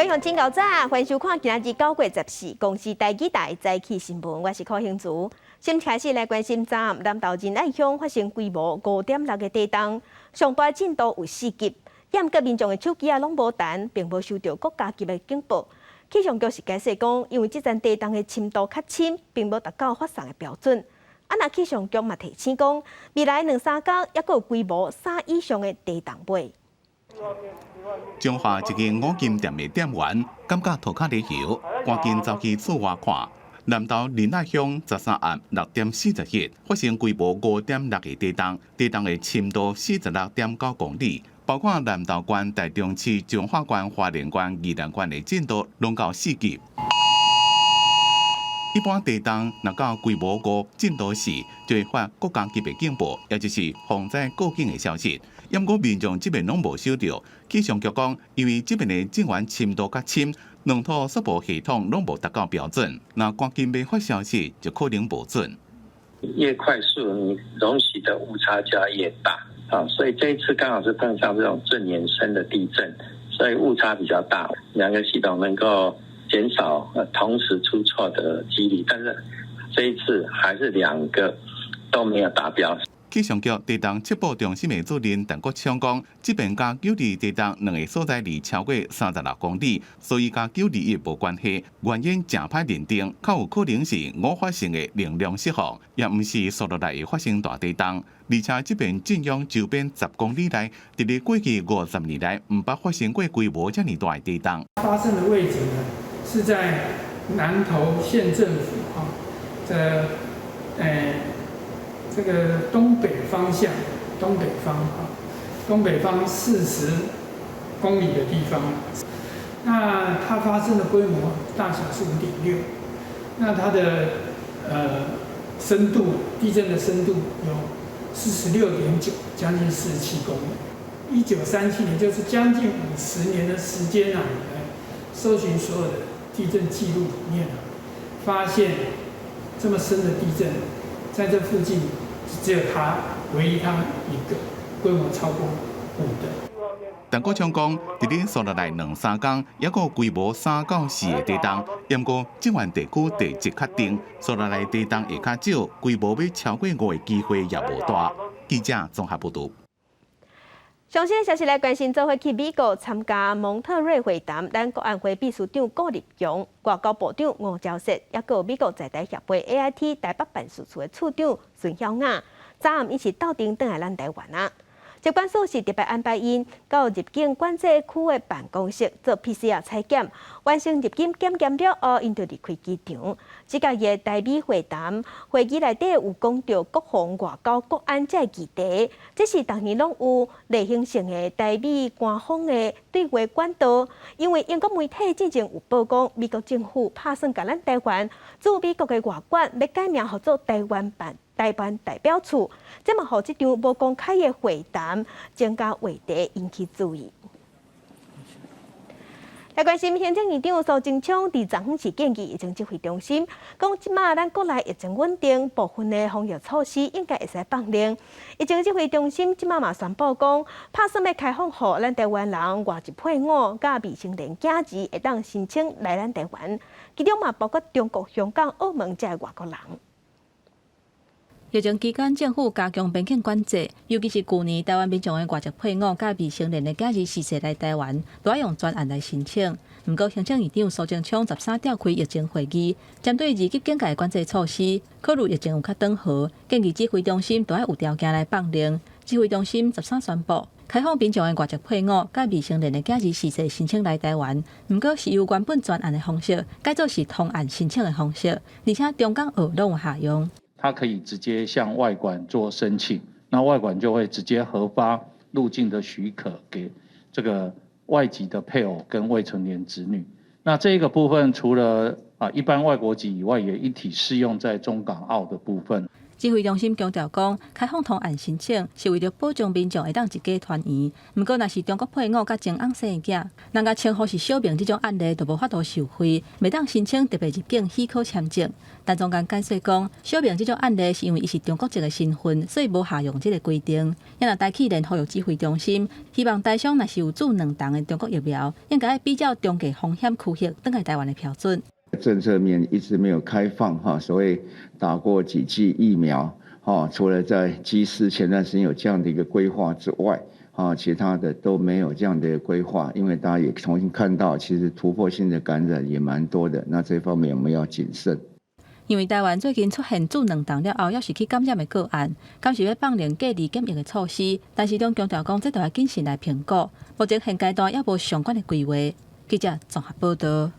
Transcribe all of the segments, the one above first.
觀眾請夠早，歡迎收看今仔日9月14公視台語台早起新聞，我是柯興祖。先開始來關心昨暗南投仁愛鄉發生規模5.6的地動，上大震度有4級，毋過民眾的手機仔攏無彈，並無收到國家級的警報。氣象局是解釋講，因為這層地動的深度較深，並無達到發送的標準。啊，若氣象局嘛提醒講，未來兩三工猶閣有規模3以上的地動尾。彰化一間五金店的店員感覺塗跤咧搖，趕緊走去厝外看。南投仁愛鄉13暗6點41發生規模5.6的地動，地動的深度46.9公里，包括南投縣、台中市、彰化縣、花蓮縣、宜蘭縣的震度攏到4級。一般地動若到規模5、震度4，就會發國家級別警報，也就是防災告警的消息。毋過民眾這邊攏無收著。氣象局講，因為這邊的震源深度較深，軟土速報系統攏無達到標準，若趕緊欲發消息就可能無準。越快速，你容許的誤差就要越大啊！所以這一次剛好是碰上這種震源深的地震，所以誤差比較大。兩個系統能夠減少同時出錯的幾率，但是這一次還是兩個都沒有達標。氣象局地動測報中心的主任陳國昌講，這邊佮9·2地動兩个所在離超過36公里，所以佮9·21無關係。原因誠歹認定，較有可能是偶發性的能量釋放，也毋是紲落來會發生大地動。而且這邊震央周邊10公里內，佇咧過去50年來，毋捌發生過規模遮爾大的地動。發生的位置呢，是在南投縣政府啊，在這個東北方向，東北方啊，東北方40公里的地方。那它發生的規模大小是5.6，那它的深度，地震的深度有46.9，將近47公里。1937年，就是將近50年的時間啊，來搜尋所有的地震記錄裡面啊，發現這麼深的地震，在這附近只有它，唯一它一個規模超過5的。陳國昌講，佇咧紲落來兩三工，猶閣有規模3到4的地動，毋過這原地區地質較定，紲落來地動會較少，規模欲超過5的機會也無大。記者綜合報導。上新消息來關心，做伙去美國參加蒙特瑞會談，咱國安會秘書長顧立雄、外交部長吳釗燮，抑閣有美國在台協會 AIT 台北辦事處的處長孫曉雅，昨暗𪜶是鬥陣轉來咱台灣啊。疾管署是特別安排𪜶到入境管制區的辦公室做 PCR 採檢，完成入境檢驗了後，𪜶就離開機場。這個的台美會談會議內底有講著國防、外交、國安這个議題，這是逐年攏有例行性的台美官方的對話管道。因為英國媒體進前有報講，美國政府拍算共咱台灣駐美國的外館欲改名號做台灣辦。台灣代表處，這嘛予這場無公開的會談增加話題，引起注意。來關心行政院長蘇貞昌佇昨昏是建議疫情指揮中心，講這馬咱國內疫情穩定，部分的防疫措施應該會使放寬。疫情指揮中心這馬嘛宣布講，拍算欲開放予咱台灣人外籍配偶佮未成年囝兒會當申請來咱台灣，其中嘛包括中國、香港、澳門這外國人。疫情期間，政府加強邊境管制，尤其是舊年台灣民眾的外籍配偶佮未成年的囝兒逝世來台灣，都愛用專案來申請。毋過，行政院長蘇貞昌13召開疫情會議，針對二級警戒管制措施，考慮疫情有較轉好，建議指揮中心都愛有條件來放寬。指揮中心13宣布，開放民眾的外籍配偶佮未成年的囝兒逝世申請來台灣，毋過是由原本專案的方式，改做是通案申請的方式，而且中港澳攏有適用。他可以直接向外館做申請，那外館就會直接核發入境的許可給這個外籍的配偶跟未成年子女。那這個部分除了一般外國籍以外，也一體適用在中港澳的部分。指揮中心強調講，開放通案申請是為著保障民眾會當一家團圓。毋過，若是中國配偶佮前翁生的囝，人共稱呼是小明這種案例，就無法度受惠，袂當申請特別入境許可簽證。陳宗彥解釋講，小明這種案例是因為伊是中國籍的身份，所以無適用這个規定。也若台企聯呼籲指揮中心，希望台商若是有注兩筒的中國疫苗，應該比照中低風險區域轉來台灣的標準。政策面一直沒有開放哈，所謂打過幾劑疫苗哈，除了在機師前段時間有這樣的一個規劃之外，哈，其他的都沒有這樣的規劃。因為大家也重新看到，其實突破性的感染也蠻多的，那這方面我們要謹慎。因為台灣最近出現注兩筒了後，猶是去感染的個案，敢是欲放寬隔離檢疫的措施？陳時中強調講，這著愛謹慎來評估，目前現階段猶無相關的規劃。記者綜合報導。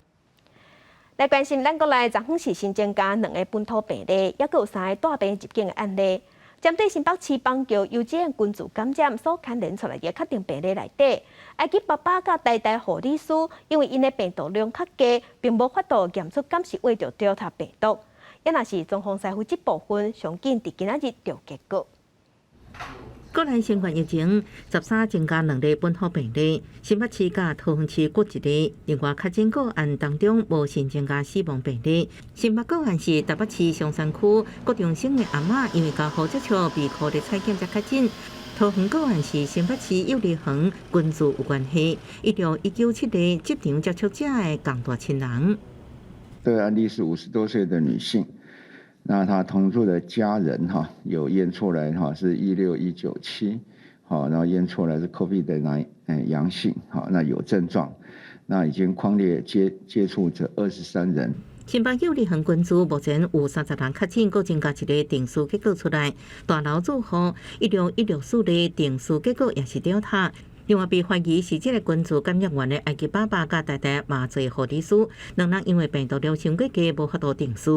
來關心咱國內昨昏是新增加兩个本土病例，猶閣有三个帶病入境的案例。針對新北市板橋幼稚園群聚感染所牽連出來的確定病例內底，埃及爸爸佮台大護理師，因為𪜶的病毒量較低，並無法度驗出敢是秽著 Delta 病毒。也若是中風師傅這部分，上緊佇今仔日著結果。國內新冠疫情13增加兩例本土病例，新北市佮桃園市各一例。另外，確診個案當中無新增加死亡病例。新北個案是台北市松山區郭長生的阿嬤，因為交互接觸被苦力採檢才確診。桃園個案是新北市幼兒園群聚有關係，伊著197個職場接觸者的仝大親人。這個案例是50多歲的女性。那她同住的家人哈有驗出來哈是16197，好，然後驗出來是 COVID 的那陽性，好，那有症狀，那已經匡列接觸者23人。新北幼兒園群聚目前有30人確診，閣增加一个定序結果出來。大樓住戶16164例定序結果也是 Delta。另外被懷疑是這个群聚感染源的埃及爸爸佮台大麻醉護理師，兩人因為病毒量傷過低，無法度定序。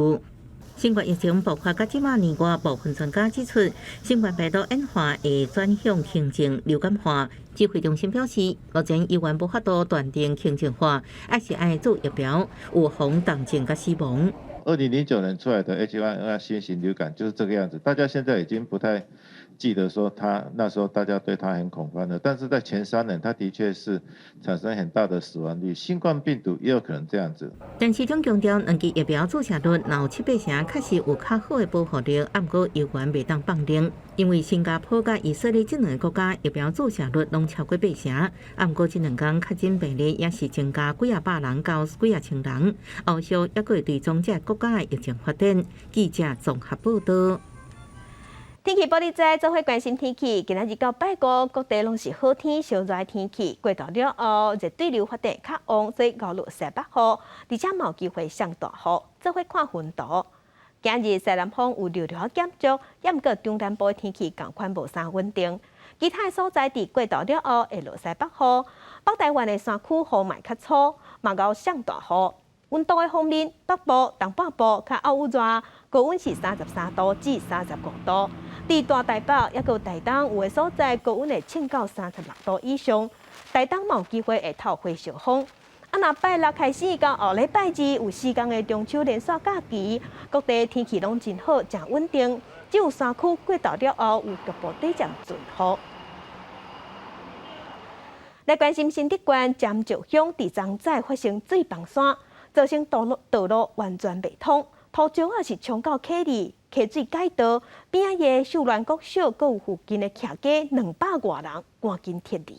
新冠疫情爆發到這馬年外，部分專家指出，新冠病毒演化會轉向輕症流感化。指揮中心表示，目前猶原無法度斷定輕症化，還是愛注疫苗，預防重症佮死亡。 2009年出來的 H1N1 新型流感就是這個樣子，大家現在已經不太記得說他那時候大家對他很恐慌了，但是在前3年，他的確是產生很大的死亡率。新冠病毒也有可能這樣子。陳時中強調，兩劑疫苗注射率若有七八成，確實有較好的保護力，毋過猶原袂當放任，因為新加坡佮以色列這兩个國家疫苗注射率攏超過八成，毋過這兩工確診病例也是增加幾仔百人到幾仔千人，後續猶閣會追蹤這个國家的疫情發展。記者綜合報導。天氣報你知，做伙關心天氣。今仔日到拜五，各地攏是好天，燒熱天氣。過晝了後，熱對流發展較旺，所以五日西北雨，而且嘛有機會上大雨。做伙看雲圖。今日西南風有略略減弱，也毋過中南部的天氣仝款無啥穩定。其他的所在佇過晝了後會落西北雨，北台灣的山區雨嘛較粗，嘛會上大雨。溫度的方面，北部、東半部較漚熱，高溫是33度至35度。佇大台北猶閣台東有的所在高溫會衝到36度以上，台東嘛有機會會透火燒風。啊，若拜六開始到後禮拜二有4工的中秋連續假期，各地天氣攏真好，誠穩定。只有山區過晝了後有局部短暫陣雨。來關心新竹縣尖石鄉佇昨早發生水崩山，造成道路完全袂通，土石仔是衝到溪裡，溪水改道，邊仔的秀巒國小閣有附近的徛家200外人趕緊撤離。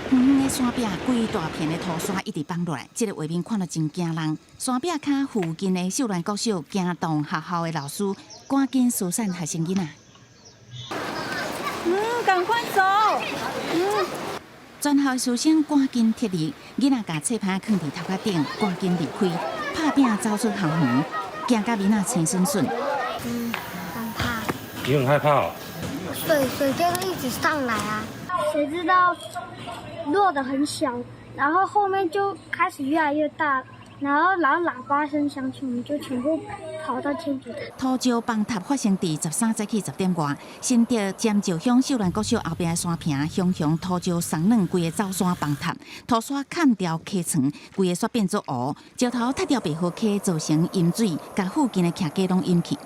遠遠的山壁，規大片的土山一直崩落來，這个畫面看了真驚人。山壁跤附近的秀巒國小驚動學校的老師，趕緊疏散學生囡仔。趕快走！全校師生趕緊撤離，囡仔共冊杷囥佇頭殼頂，趕緊離開，拍拚走出校園，驚甲囡仔青順順。很怕。你很害怕哦？水就一直上來啊！誰知道落得很小，然後後面就開始越來越大，然後喇叭聲響起，我們就全部跑到建築。土石崩塌發生佇13早起10點外，新竹尖石鄉秀巒國小後壁的山坪，熊熊土石鬆軟，規个走山崩塌，土沙崁牢溪床，規个煞變做湖，石頭塌牢白河溪，造成淹水，共附近的徛家攏淹去。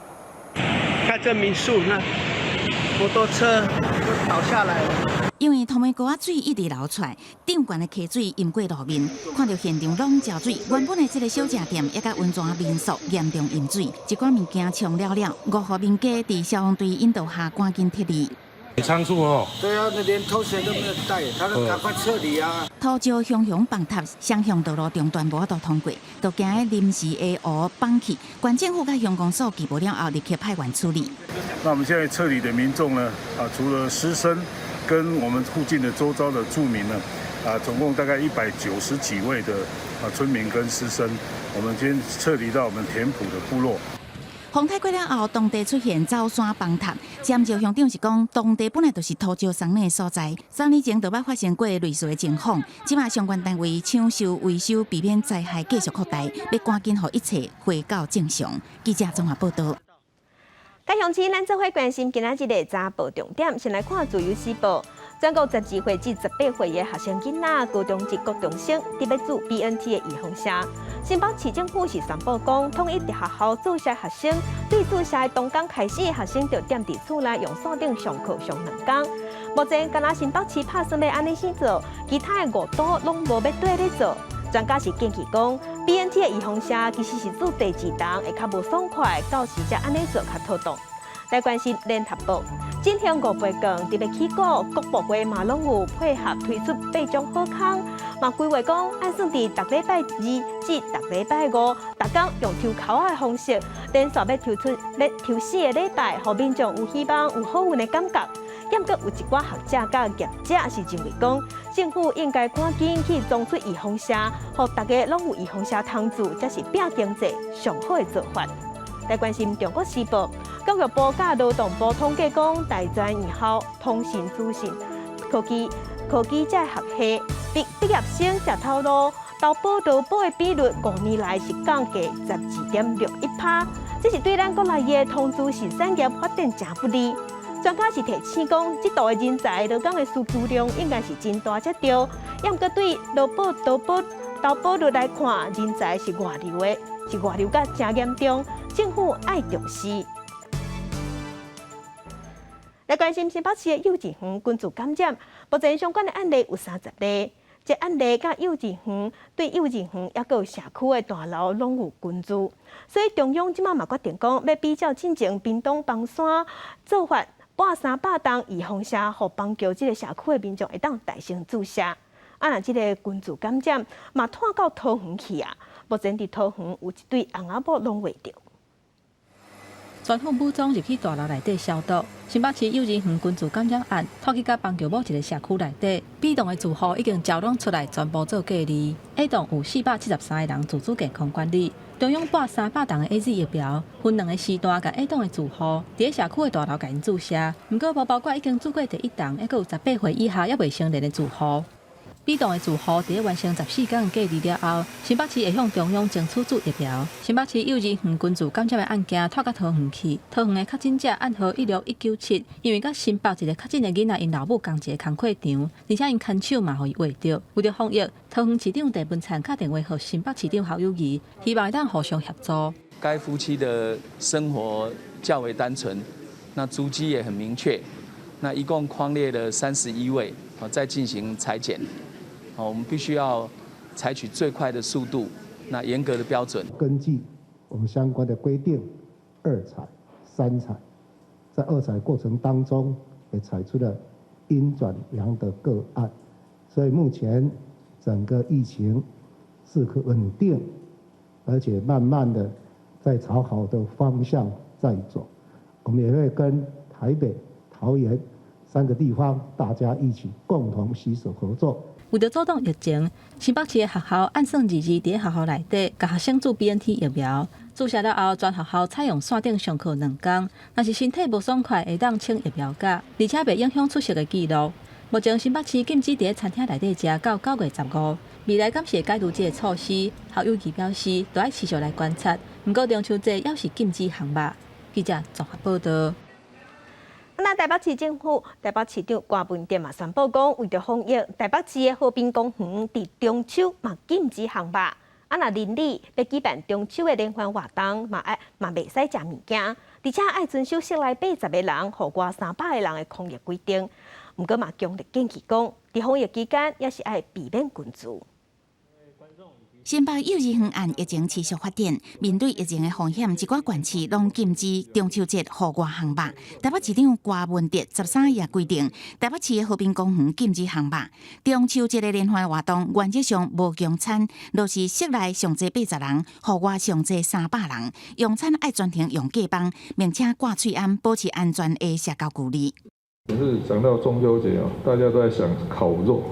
看這民宿，那摩托車都倒下來了。因為土門溝仔水一直流出來，頂懸的溪水淹過路面，看著現場攏澆水。原本的這个小食店，也佮溫泉民宿嚴重淹水，一寡物件沖了了，五戶民家佇消防隊引導下趕緊撤離。倉促哦。對啊，那連拖鞋都沒有帶，他說趕快撤離啊。土石熊熊崩塌，雙向道路中斷無法度通過，就驚臨時的湖崩去。縣政府佮鄉公所記報了後，立刻派員處理。那我們現在撤離的民眾呢？啊，除了師生跟我們附近的周遭的住民呢，啊，總共大概190幾位的啊村民跟師生，我們先撤離到我們田埔的部落。風颱過了後，當地出現走山崩塌。尖石鄉長是講，當地本來就是土石鬆軟的所在，3年前就捌發生過類似的情況。這馬相關單位搶修維修，避免災害繼續擴大，欲趕緊予一切回到正常。記者綜合報導。各鄉親，咱做伙關心今仔日的早報重點，先來看《自由時報》。全國12歲至18歲的學生囡仔，高中職、國中生，佇欲注 BNT 的預防射。新北市政府是宣布講，統一佇學校注射學生，對注射的當工開始，學生就踮佇厝內用線頂上課上兩工。目前，干焦新北市拍算欲按呢去做，其他的五都攏無欲綴咧做。專家是建議講，BNT 的預防射其實是注第二針會較無爽快，到時才按呢做較妥當。來關心聯合報，振興五倍券特別起鼓，各部會嘛攏有配合推出八種好康，嘛規劃講按算佇逐禮拜二至逐禮拜五，逐工用抽籤仔的方式，連續欲抽出欲抽四个禮拜，予民眾有希望、有好運的感覺。毋過有一寡學者佮業者是認為講，政府應該趕緊去裝出預防射，予大家攏有預防射通注，才是拼經濟上好的做法。來關心中國時報，教育部佮勞動部統計講，大專院校通訊資訊科技科技這學系畢業生食頭路投保勞保的比率，5年來是降低12.61趴，這是對咱國內的通資訊產業發展誠不利。專家是提醒講，這度的人才勞工的需求量應該是真大才對，毋過對勞保投保投保率來看，人才是外流的，是外流甲誠嚴重，政府愛重視。來關心新北市的幼稚園群聚感染，目前相關的案例有30例。這案例佮幼稚園對幼稚園抑閣有社區的大樓攏有群聚，所以中央這馬嘛決定講，欲比照進前屏東枋山做法，撥300筒預防射，予枋橋這个社區的民眾會當代先注射。啊，若這个群聚感染嘛湠到桃園去啊，目前佇桃園有一對翁仔某攏穢著。全副武裝入去大樓內底消毒。新北市幼兒園群聚感染案，拖去佮枋橋某一个社區內底，B 棟的住戶已經招攏出來，全部做隔離。A 棟有473个人自主健康管理。中央撥300筒的 AZ 疫苗，分兩个時段共 A 棟的住戶，佇咧社區的大樓共𪜶注射。毋過無包括已經注過第一筒，抑閣有18歲以下猶未成年的住戶。B 棟的住戶佇咧完成14天隔離了後，新北市會向中央爭取注疫苗。新北市幼兒園群聚感染的案件，拖到桃園去。桃園的確診者案號16197，因為佮新北一个確診的囡仔𪜶老母仝一个工課場，而且𪜶牽手嘛予伊穢著。為著防疫，桃園市長鄭文燦敲電話予新北市長侯友宜，希望會當互相協助。該夫妻的生活較為單純，那足跡也很明確，那一共匡列了31位，在進行採檢。我們必須要採取最快的速度，那嚴格的標準。根據我們相關的規定，二採、三採，在二採過程當中也採出了陰轉陽的個案，所以目前整個疫情是可穩定，而且慢慢的在朝好的方向在走。我們也會跟台北、桃園三個地方大家一起共同攜手合作。為著阻擋疫情，新北市的學校按算二二佇咧學校內底，共學生注 BNT 疫苗。注射了後，全學校採用線頂上課兩工。若是身體無爽快，會當請疫苗假，而且袂影響出席的記錄。目前新北市禁止佇咧餐廳內底食到9月15。未來敢是會解除這个措施？侯友宜表示，都愛持續來觀察。毋過中秋節猶是禁止烘肉。記者綜合報導。那台北市政府台北市長柯文哲嘛宣布講，為著防疫，台北市的河濱公園佇中秋嘛禁止烘肉。啊，若鄰里欲舉辦中秋的聯歡活動，嘛愛嘛袂使食物件，而且愛遵守室內80個人，戶外300個人的防疫規定。毋過嘛強烈建議講，佇防疫期間也是愛避免群聚。新北幼兒園案疫情持續發展，面對疫情的風險，一寡縣市攏禁止中秋節戶外烘肉。台北市長柯文哲13日規定，台北市的河濱公園禁止烘肉。中秋節的聯歡活動原則上無供餐，就是室內上濟80人，戶外上濟300人。用餐愛全程用隔板，並且掛喙罨，保持安全的社交距離。是講到中秋節啊，大家都在想烤肉。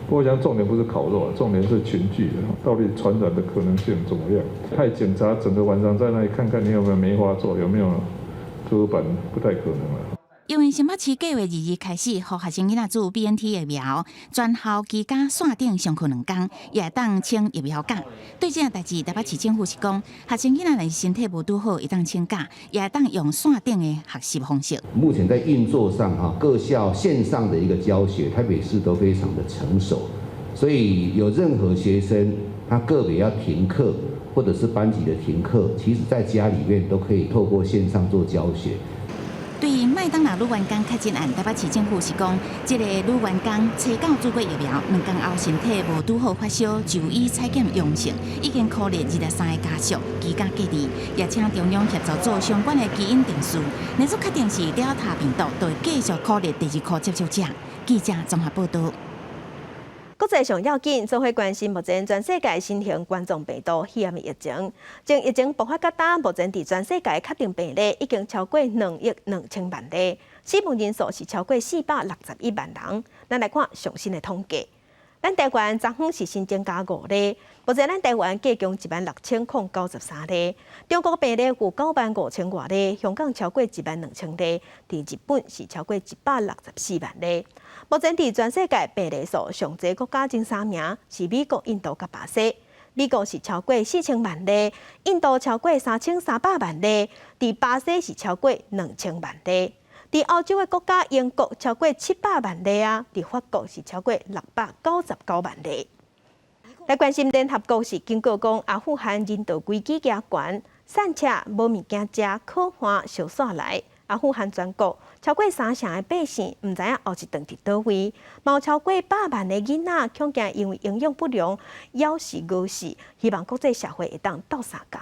不過我想重點不是烤肉，重點是群聚，到底傳染的可能性怎麼樣？派警察整個晚上在那裡看看你有沒有梅花座，有沒有桌板，不太可能了。因為新北市計劃2日開始，予學生囡仔注 BNT 疫苗，全校居家線頂上課兩工，也會當請疫苗假。對這件代誌，台北市政府是講，學生囡仔若是身體無拄好，會當請假，也會當用線頂的學習方式。目前在運作上，哈，各校線上的一個教學，台北市都非常的成熟，所以有任何學生他個別要停課，或者是班級的停課，其實在家裡面都可以透過線上做教學。對麥當勞女員工確診案，台北市政府是講，這个女員工初九注過疫苗，2工後身體無拄好發燒，就醫採檢陽性，已經箍列23個家屬居家隔離，也請中央協助做相關的基因定序。若說確定是德爾塔病毒，就會繼續箍列第二箍接觸者。記者綜合報導。國際上要緊，做伙關心目前全世界新型冠狀病毒肺炎的疫情。從疫情爆發到今，目前佇全世界確定病例已經超過2億2千萬例，死亡人數是超過461萬人。咱來看上新的統計，咱台灣昨昏是新增加五例，目前咱台灣計共16,093例。中國病例有9萬5千外例，香港超過1萬2千例，佇日本是超過164萬例。目前佇全世界病例數上濟國家前三名是美國、印度佮巴西。美國是超過4000萬例，印度超過3300萬例，佇巴西是超過2000萬例。佇歐洲的國家英國超過700萬例啊，佇法國是超過699萬例。來關心聯合國是警告講，阿富汗人道危機加懸，散赤無物件食，苦旱燒紲來。阿富汗全國超過三成的百姓毋知影後一頓佇佗位，嘛有超過100萬个囡仔恐驚因為營養不良，猶是餓死。希望國際社會會當鬥相共。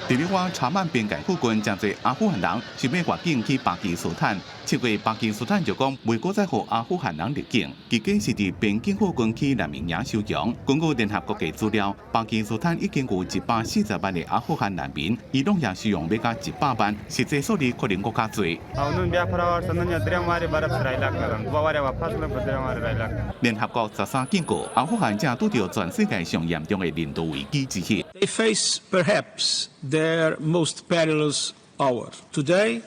佇咧瓦查曼邊界附近，誠濟阿富汗人想欲越境去巴基斯坦。7月，巴基斯坦就講袂閣再予阿富汗人入境，結果是佇邊境附近起難民營收容。根據聯合國的資料，巴基斯坦已經有140萬个阿富汗難民，伊朗也收容欲到100萬，實際數字可能閣較濟。聯合國13警告，阿富汗正拄著全世界上嚴重的人道危機之一。 They face perhaps their most perilous hour. Today,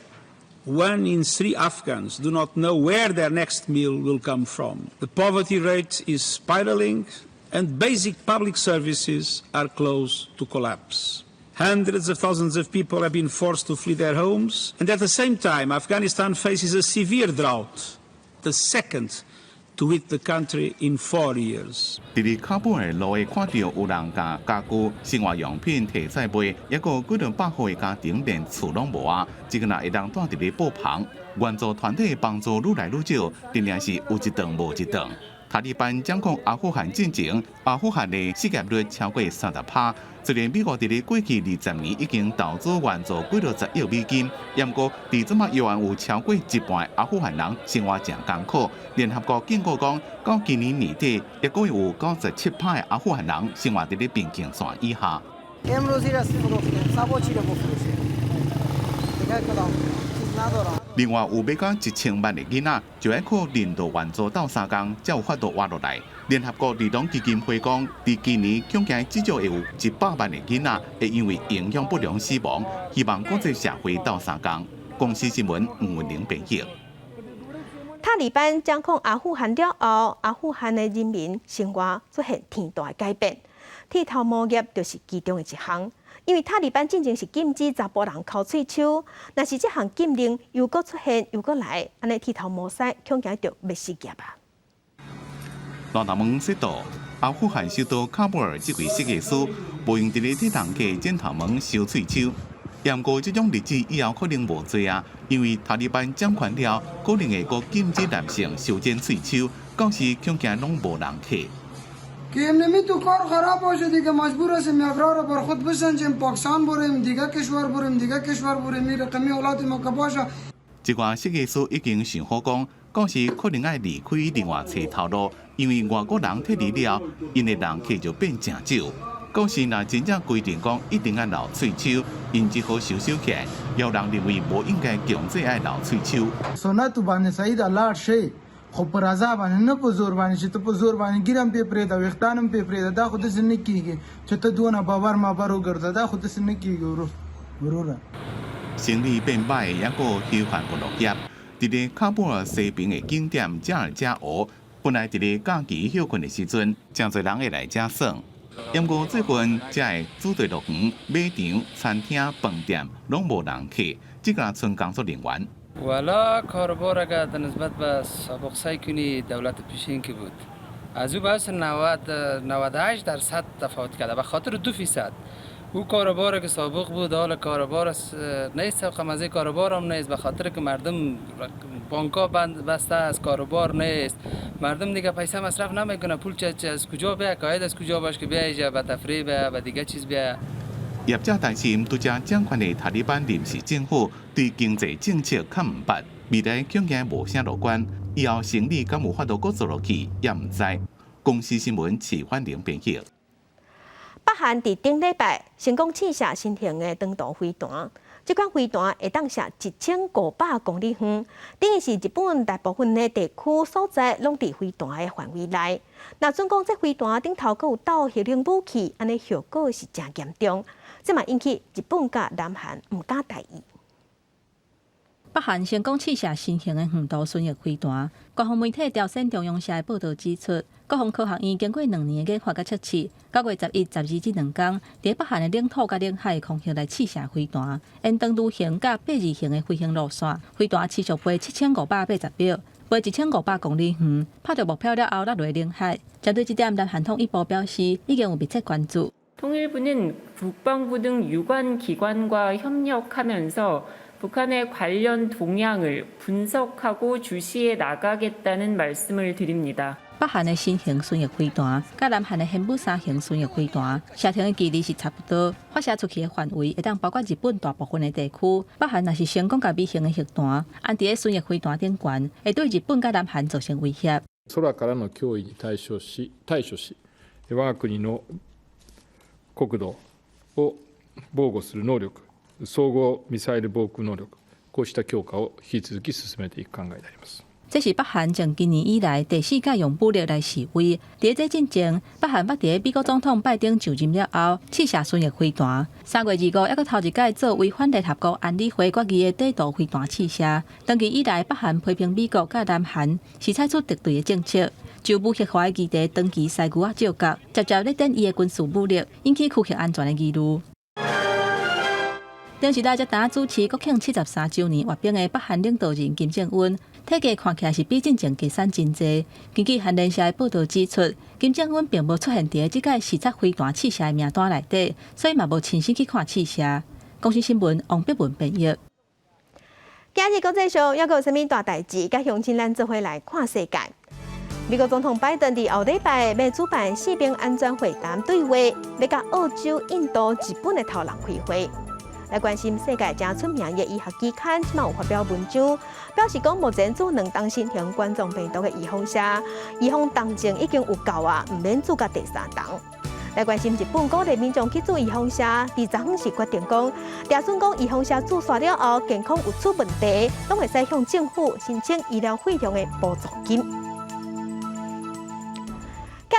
one in three Afghans do not know where their next meal will come from. The poverty rate is spiraling, and basic public services are close to collapse. Hundreds of thousands of people have been forced to flee their homes, and at the same time, Afghanistan faces a severe drought, the second to hit the country in 4 years. 佇咧喀布爾路會看著有人共家具、生活用品提出賣，抑閣幾兩百戶的家庭連厝攏無啊！這个若會當蹛佇咧布棚，援助團體幫助愈來愈少，定定是有一頓無一頓。塔利班掌控阿富汗進前，阿富汗的失業率超過30%。雖然美國佇咧過去20年已經投資援助幾落十億美金，毋過佇這馬猶原有超過一半阿富汗人生活誠艱苦。聯合國警告講，到今年年底，抑閣有97%的阿富汗人生活佇咧貧窮線以下。另外，有欲到1000萬个囡仔，就愛靠人道援助鬥相共，才有法度活落來。聯合國兒童基金會講，佇今年恐驚至少會有100萬个囡仔會因為營養不良死亡，希望國際社會鬥相共。公視新聞吳文玲編譯。塔利班掌控阿富汗了後，阿富汗的人民生活出現天大的改變，剃頭毛業就是其中的一項。因為塔利班進前是禁止查埔人摳喙鬚，若是這項禁令又閣出現又閣來，按呢剃頭毛師恐驚就欲失業啊！老大門說到，阿富汗首都喀布爾這位設計師無閒佇咧替人客剪頭毛、修喙鬚。毋過這種日子以後可能無濟啊，因為塔利班掌權了，可能會閣禁止男性修剪喙鬚，到時恐驚攏無人客。 که تو کار خراب باشه دیگه مجبور هستیم ابرار را بر خود بسنجیم پاکستان بریم دیگه کشور بریم دیگه کشور بریم این رقمی حالات ما که باشه。這寡設計師已經想好講，到時可能愛離開另外揣頭路，因為外國人撤離了，𪜶的人客就變誠少。到時若真正規定講一定愛留喙鬚，𪜶只好收收起來。有人認為無應該強制愛留喙鬚。 سنت باندې صحیح ده لاړ شي خو په رضا باندې نه په زور باندې چې ته په زور باندې ږیره هم پرې پرېږده ویښتان هم پرې پرېږده دا خو داسې نه کېږي چې ته دونه بابر مابر وګرځه دا خو داسې نه کېږي وروره。生理變歹，抑閣休閒娛樂業，佇咧喀布爾西邊的景點加爾加湖，本來佇咧假期歇睏的時陣，誠濟人會來遮耍。毋過最近，遮的主題樂園、馬場、餐廳、飯店攏無人客，這個賰工作人員。 والا کاروبار اگر در نسبت به سابق سیل کنی دولت پیشین که بود از او باعث 90 98% تفاوت کرده به خاطر 2% او کاروبار که سابق بود حال کاروبار نیست مزه کاروبار هم نیست به خاطر که مردم بانک بند بسته است کاروبار نیست مردم دیگه پیسه مصرف نمیکنه پول چه از کجا بیه که عاید از کجا باشه که بیه به تفریح بیه به دیگه چیز بیه。 業者擔心，拄才掌權的塔利班臨時政府對經濟政策較毋捌，未來恐驚無啥樂觀，以後生理敢有法度閣做落去，也毋知。公視新聞齊歡玲編譯。北韓佇頂禮拜成功試射新型的長途飛彈，這款飛彈會當射1500公里遠，等於是日本大部分的地區所在攏佇飛彈的範圍內。若準講這飛彈頂頭閣有鬥核能武器，按呢後果是誠嚴重。這嘛引起日本佮南韓毋敢大意。北韓成功試射新型的遠途巡弋飛彈。官方媒體朝鮮中央社的報導指出，國防科學院經過2年的研發佮測試，9月11、12這2天，佇北韓的領土佮領海空域來試射飛彈，沿長顱型佮八字形的飛行路線，飛彈持續飛7580秒，飛1500公里遠，拍著目標了後落入領海。針對這點，南韓統一部表示，已經有密切關注。 통일부는 국방부 등 유관 기관과 협력하면서 북한의 관련 동향을 분석하고 주시해 나가겠다는 말씀을 드립니다. 北韓的新型巡弋飛彈，佮南韓的玄武三型巡弋飛彈，射程的距離是差不多，發射出去的範圍會當包括日本大部分的地區。北韓若是成功共美型的核彈安佇咧巡弋飛彈頂懸，會對日本佮南韓造成威脅。空からの脅威に対処し、対処し、我が国の国土を防護する能力、総合ミサイル防空能力、こうした強化を引き続き進めていく考えであります。這是北韓從今年以來第四擺用武力來示威。佇這進前，北韓捌佇美國總統拜登就任了後，試射巡弋飛彈。3月25，猶閣頭一擺做違反聯合國安理會決議的短途飛彈試射。長期以來，北韓批評美國佮南韓是採取敵對的政策，就無核化的議題長期師牛仔照角，直接咧展伊的軍事武力，引起區域安全的疑慮。頂時代才當主持國慶73週年閱兵的北韓領導人金正恩，體格看起來是比進前減瘦真濟。根據韓聯社的報導指出，金正恩並無出現佇這擺視察飛彈試射的名單內底，所以嘛無親身去看試射。公視新聞王碧文編譯。今日國際上猶閣有啥物大代誌？佮鄉親咱做伙來看世界。美國總統拜登佇後禮拜欲主辦四邊安全會談對話，欲佮澳洲、印度、日本的頭人開會。來關心世界誠出名的醫學期刊，這馬有發表文章，表示講目前注兩針新型冠狀病毒的預防射，預防針劑已經有夠啊，毋免注佮第三針。來關心日本鼓勵民眾去注預防射，佇昨昏是決定講，假使講預防射注射了後健康有出問題，攏會使向政府申請醫療費用的補助金。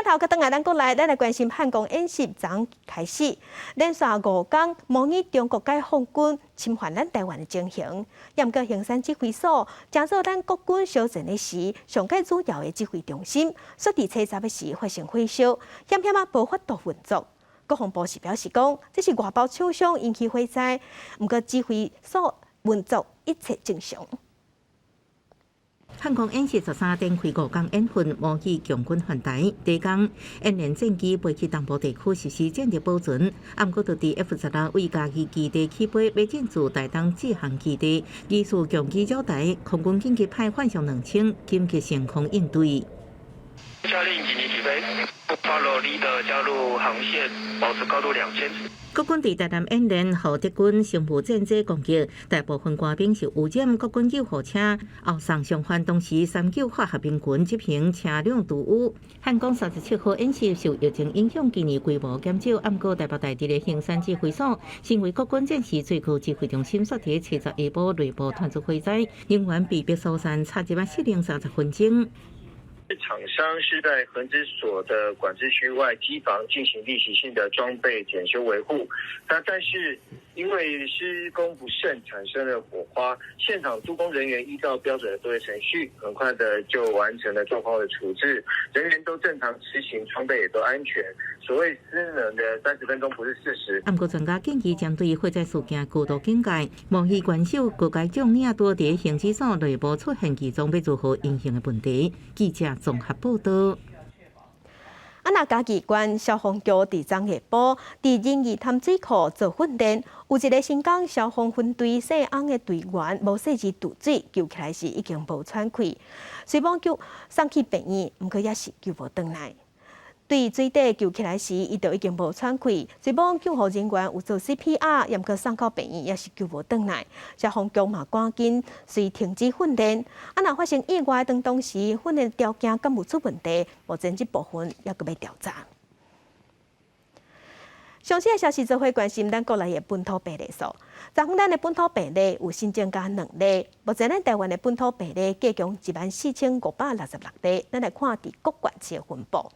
鏡頭閣轉來咱國內，咱來關心漢光演習昨昏開始，連續5工模擬中國解放軍侵犯咱台灣的情形。毋過衡山指揮所，成做咱國軍相戰的時，上蓋主要的指揮中心，煞佇初十的時發生火燒，險險仔無法度運作。國防部是表示講，這是外包廠商引起火災，毋過指揮所運作一切正常。漢光演習13展開5工演訓，模擬共軍犯台。第一工演練戰機飛去東部地區實施戰力保存，毋過就佇 F-16為嘉義基地起飛，欲進駐台東志航基地，疑似共機擾台，空軍緊急派幻象2000緊急升空應對。下令緊急起飛，follow leader 加入航線，保持高度2000。國軍佇台南演練，予敵軍生物戰機攻擊，大部分官兵是污染國軍救護車後送傷患，同時三救化學兵群執行車輛堵污。漢光37號演習受疫情影響，今年規模減少，毋過台北大直的衡山指揮所，成為國軍戰時最高指揮中心，煞佇初十下晡內部傳出火災，人員被迫疏散，插入四零30分鐘。廠商是在衡指所的管制區外機房進行例行性的裝備檢修維護，那但是因為施工不慎產生了火花，現場督工人員依照標準的作業程序，很快的就完成了狀況的處置，人員都正常執行，裝備也都安全。所謂失能的30分鐘不是事實。毋過專家建議針對火災事件高度警戒，模擬關守高階將領多佇衡指所內部出現異狀，欲如何因應的問題。記者綜合報道。啊，若嘉義縣消防局佇昨下晡，佇仁義潭水庫做訓練，有一個新港消防分隊姓翁的隊員無細緻渡水，救起來時已經無喘氣，雖罔救送去病院，毋過也是救無轉來。對水底救起來時，伊就已經無喘氣，雖罔救護人員有做 CPR，毋過送到病院也是救無轉來。消防局嘛趕緊隨停止訓練。啊，若發生意外當當時訓練條件敢有出問題，目前這部分猶閣欲調查。上新的消息，做伙關心咱國內的本土病例數。昨昏咱的本土病例有新增加兩例，目前咱台灣的本土病例計共14,566例。咱來看佇各縣市的分布。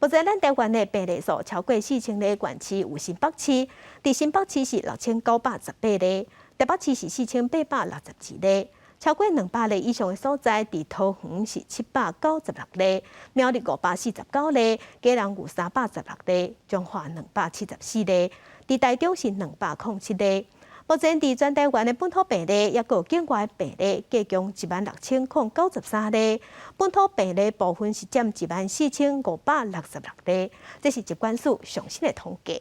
目前咱台灣的病例數超過4000例縣市有新北市，佇新北市是6918例，台北市是4862例。超過200例以上的所在，佇桃園是796例，苗栗549例，基隆有316例，彰化274例，佇台中是207例。目前佇全台灣的本土病例，抑閣有境外病例，計共16,093例。本土病例部分是佔14,566例，這是疾管署上新的統計。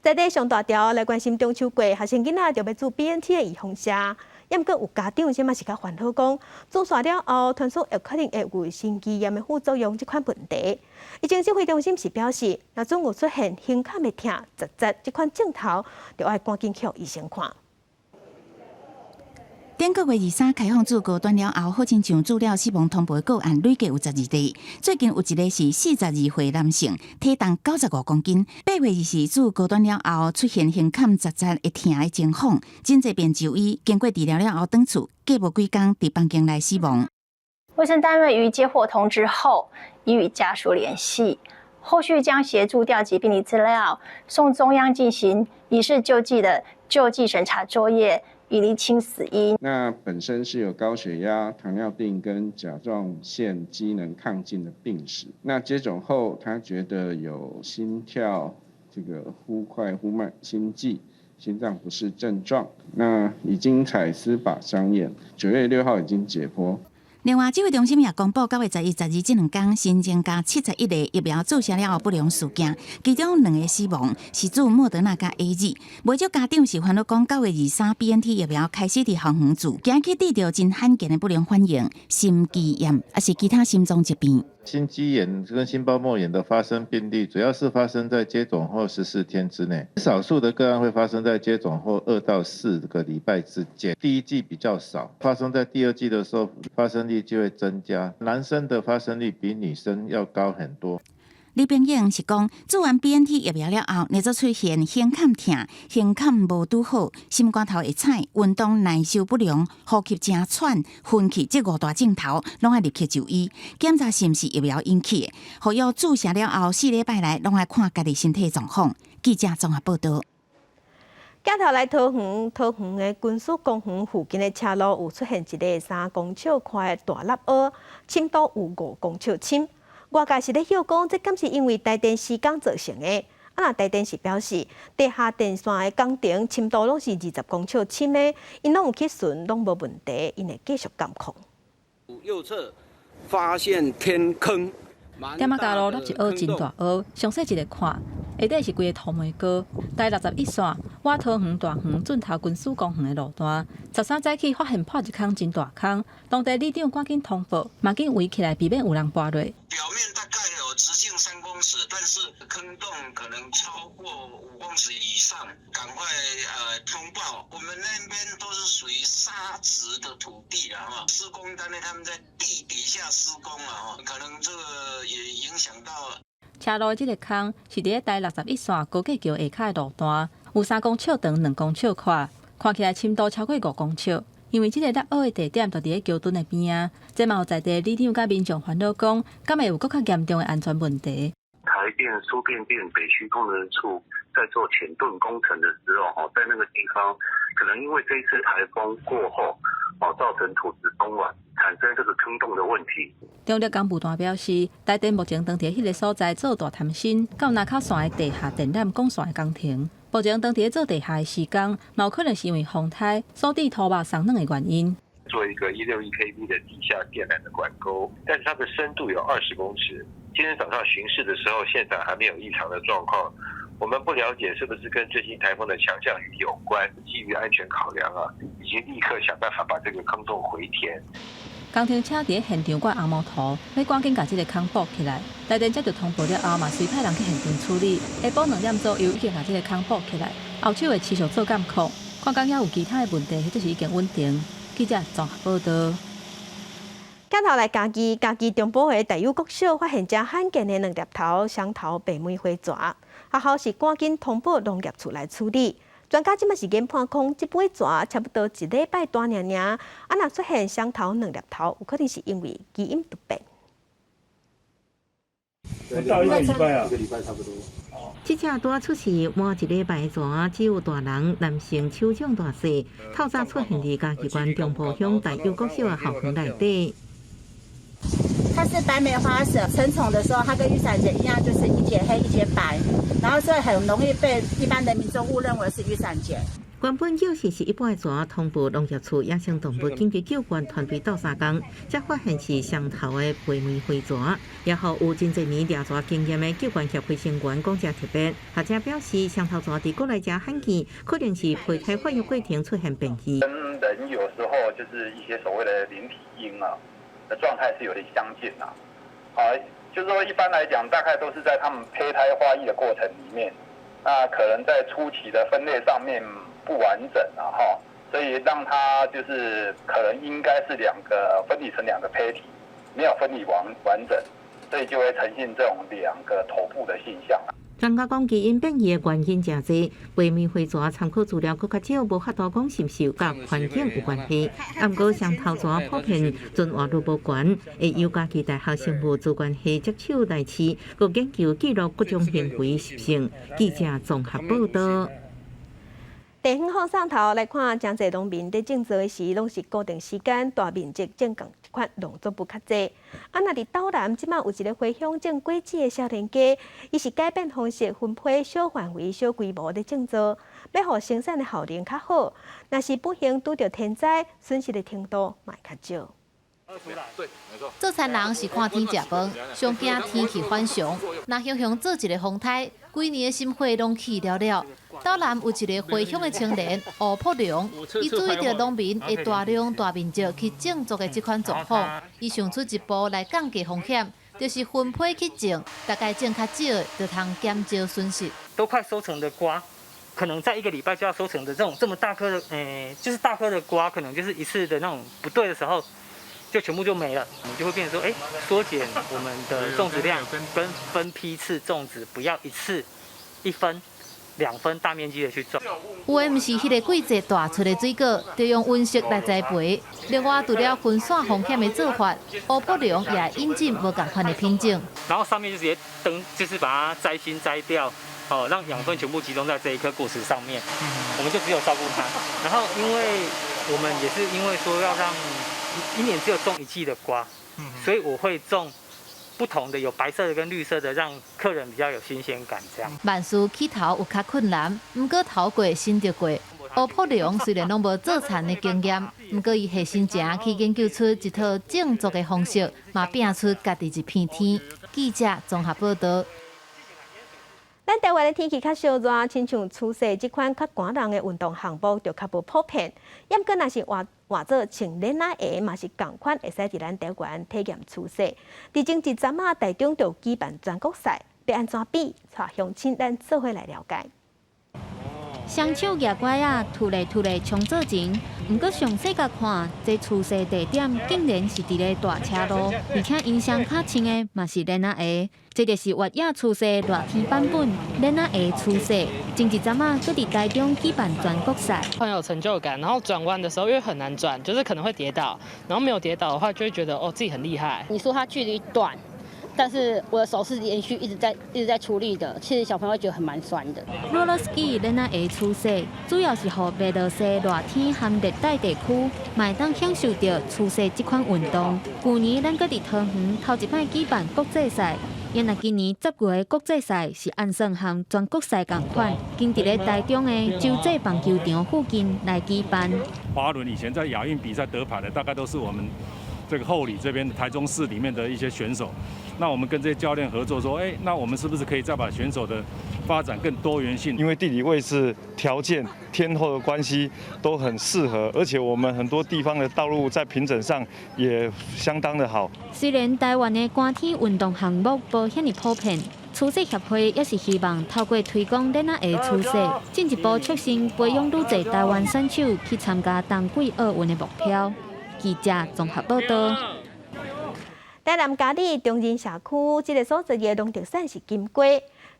在地上大條來關心中秋節，學生囡仔著欲注 BNT 的預防針，毋過有家長這馬是較煩惱講，注射了後，傳出有可能會有心肌炎的副作用這款問題。疫情指揮中心是表示，若總有出現胸坎會疼、窒窒這款症頭，就愛趕緊去予醫生看。頂個月23開放注高端了後，好親像注了死亡通報的個案累計有12例。最近有一個是42歲男性，體重95公斤。8月24注高端了後出現胸坎窒窒會疼的情況，真濟遍就醫，經過治療了後，轉厝，過無幾工佇房間內死亡。衛生單位於接獲通知後，已與家屬聯繫，後續將協助調集病歷資料，送中央進行疑似救濟的救濟審查作業。以釐清死因。那本身是有高血壓、糖尿病跟甲狀腺機能亢進的病史。那接種後，他覺得有心跳這個忽快忽慢、心悸、心臟不適症狀。那已經採司法相驗，9月6號已經解剖。另外，指揮中心也公布，9月11、12這兩工新增加71個疫苗注射了後不良事件，其中兩個死亡是注莫德納佮 AZ。袂少家長是煩惱講，9月23 BNT 疫苗開始佇校園注，驚去得著真罕見的不良反應，心肌炎，抑是其他心臟疾病。心肌炎跟心包膜炎的發生病例，主要是發生在接種後14天之內，少數的個案會發生在接種後2到4個禮拜之間。第一劑比較少，發生在第二劑的時候，發生率就會增加。男生的發生率比女生要高很多。李炳英是講，注完 BNT 疫苗了後，連續出現胸坎疼、胸坎無拄好、心肝頭會彩、運動耐受不良、呼吸誠喘、昏去，這五大症頭，攏愛立刻就醫檢查是毋是疫苗引起的。服藥注射了後，4禮拜內攏愛看家己身體狀況。記者綜合報道。鏡頭來桃園，桃園的軍事公園附近的車路有出現一个3公尺寬的大垃圾，深度有5公尺深。外界是咧臆講，這敢是因為台電施工造成的？啊，若台電是表示，地下電線的工程深度攏是20公尺深的，𪜶攏有去巡，攏無問題，𪜶會繼續監控。右側發現天坑。踮仔交路落一凹真大凹，詳細一个看，下底是規个塗煤膏。台61線，倚桃園大園圳頭軍事公園的路段，13早起發現破一空真大空，當地里長趕緊通報，嘛緊圍起來，避免有人跋落。表面大概有直徑3公尺，但是坑洞可能超過5公尺以上，趕快通報。我們那邊都是屬於沙質的土地啦，哈，施工單位他們在地底下施工啊，可能這個也影響到。車路的這个空是佇咧台61線高架橋下跤的路段，有3公尺長、2公尺寬，看起來深度超過5公尺。因為這个凹的地點就佇咧橋墩的邊仔，這嘛予在地里長佮民眾煩惱講，敢會有閣較嚴重的安全問題？台電輸變電北區工程處在做潛盾工程的時候，在那個地方，可能因為這一次颱風過後，造成土質鬆軟，產生這個坑洞的問題。中壢工務段表示，台電目前當佇彼个所在做大探深到林口線的地下電纜管線的工程。目前當佇咧做地下的施工，嘛有可能是因為風颱所致土肉鬆軟的原因。做一個161 kV 的地下電纜的管溝，但是它的深度有20公尺。今天早上巡視的時候，現場還沒有異常的狀況。我們不了解是不是跟最近颱風的強降雨有關。基於安全考量啊，已經立刻想辦法把這個坑洞回填。工程車佇咧現場掛紅毛塗，欲趕緊共這个空補起來。台電接著通報了後，嘛隨派人去現場處理。下晡2點左右已經共這个空補起來，後手會持續做監控，看講猶有其他的問題，或者是已經穩定。記者綜合報道。鏡頭來嘉義，嘉義中部的大有國小發現誠罕見的兩粒頭雙頭白眉花蛇，學校是趕緊通報農業處來處理。專家這馬是研判講，這尾蛇差不多一禮拜大爾爾，啊若出現雙頭兩粒頭，有可能是因為基因突變。到一個禮拜啊，一個禮拜差不多。這隻拄仔出世滿一禮拜的蛇，只有大人男性手掌大細，透早出現佇嘉義縣中部鄉大有國小的校園內底。它是白眉花蛇，成蟲的時候，它跟雨傘節一樣，就是一節黑一節白，然後所以很容易被一般的民眾誤認為是雨傘節。原本叫是一般的蛇，通報農業處野生動物緊急救援團隊鬥相共，才發現是雙頭的白眉花蛇。也予有真濟年掠蛇經驗的救援協會成員講誠特別，學者表示，雙頭蛇佇國內誠罕見，可能是胚胎發育過程出現變異。跟人有時候就是一些所謂的靈體嬰啊的狀態是有點相近啊，啊，就是說一般來講，大概都是在他們胚胎發育的過程裡面，那可能在初期的分類上面不完整啊，哈，所以讓它就是可能應該是兩個分離成兩個胚體，沒有分離完整，所以就會呈現這種兩個頭部的現象。專家講，基因變異的原因誠濟，白眉花蛇參考資料閣較少，無法度講是毋是佮環境有關係。啊，毋過雙頭蛇普遍存活率無懸，會由嘉義大學生物資源系接手來飼，閣研究記錄各種行為習性。記者綜合報道。地方放送頭來看，誠濟農民佇種作的時，攏是固定時間、大面積種仝一款農作物較濟。啊，若佇斗南，這馬有一个回鄉種果子的少年家，伊是改變方式，分批小範圍、小規模咧種作，欲予生產的效能較好。若是不幸拄著天災，損失的程度嘛會較少。做田人是看天食飯，上驚天氣反常。若雄雄做一个風颱，規年的心血攏去了了。斗南有一个回鄉的青年吳福良，伊注意著農民會大量大面積去種作的這款狀況，伊想出一步來降低風險，就是分批去種，大概種較少，就通減少損失。都快收成的瓜，可能在一個禮拜就要收成的這種這麼大顆的，就是大顆的瓜，可能就是一次的那種不對的時候，就全部就沒了，我們就會變成說，縮減我們的種植量，跟分批次種植，不要一次一分、兩分大面積的去種。有的毋是彼个季節大出的水果，就用溫室來栽培。另外，除了分散風險的做法，歐卜龍也引進無仝款的品種。然後上面就直接燈，就是把它摘心摘掉，哦，讓養分全部集中在這一顆果實上面。我們就只有照顧它。然後，因為我們也是因為說要讓一年只有種一季的瓜，所以我會種不同的，有白色的跟綠色的，讓客人比較有新鮮感。這樣。萬事起頭有較困難，毋過頭過身就過。歐卜龍雖然攏無做田的經驗，毋過伊下心情去研究出一套種作的方式，嘛拚出家己一片天。記者綜合報道。咱台灣的天氣較燒熱，親像趨勢這款較寒人的運動項目就較無普遍。毋過若是換換做穿鏈仔鞋，嘛是仝款會使佇咱台灣體驗趨勢。佇前一陣仔，台中就舉辦全國賽，欲按怎比？帶鄉親咱做伙來了解。雙手舉拐仔，突咧突咧衝做前。毋過詳細共看，這趨勢地點竟然是佇咧大車路，而且𪜶雙跤穿的嘛是鏈仔鞋。這就是越野趨勢熱天版本鏈仔鞋趨勢。前一陣仔，閣佇台中舉辦全國賽，很有成就感。然後轉彎的時候，因為很難轉，就是可能會跌倒。然後沒有跌倒的話，就會覺得哦自己很厲害。你說它距離短，但是我的手是連續一直在出力的，其實小朋友會覺得很蠻酸的。 Roller ski 鏈仔鞋趨勢，主要是予袂落雪熱天和熱帶地區，嘛會當享受著趨勢這款運動。舊年咱閣佇桃園頭一擺舉辦國際賽，也若今年10月的國際賽是按算和全國賽仝款，經佇咧台中的洲際棒球場附近來舉辦。滑輪以前在亞運比賽得牌的，大概都是我們這個后里這邊台中市裡面的一些選手。那我們跟這些教練合作，說，哎，那我們是不是可以再把選手的發展更多元性？因為地理位置條件、天候的關係都很適合，而且我們很多地方的道路在平整上也相當的好。雖然台灣的寒天運動項目無遐爾普遍，趨勢協會也是希望透過推廣鏈仔鞋趨勢，進一步促成培養愈濟台灣選手去參加冬季奧運的目標。記者綜合報道。台南佳里中仁社區這个所在的農特產是金瓜，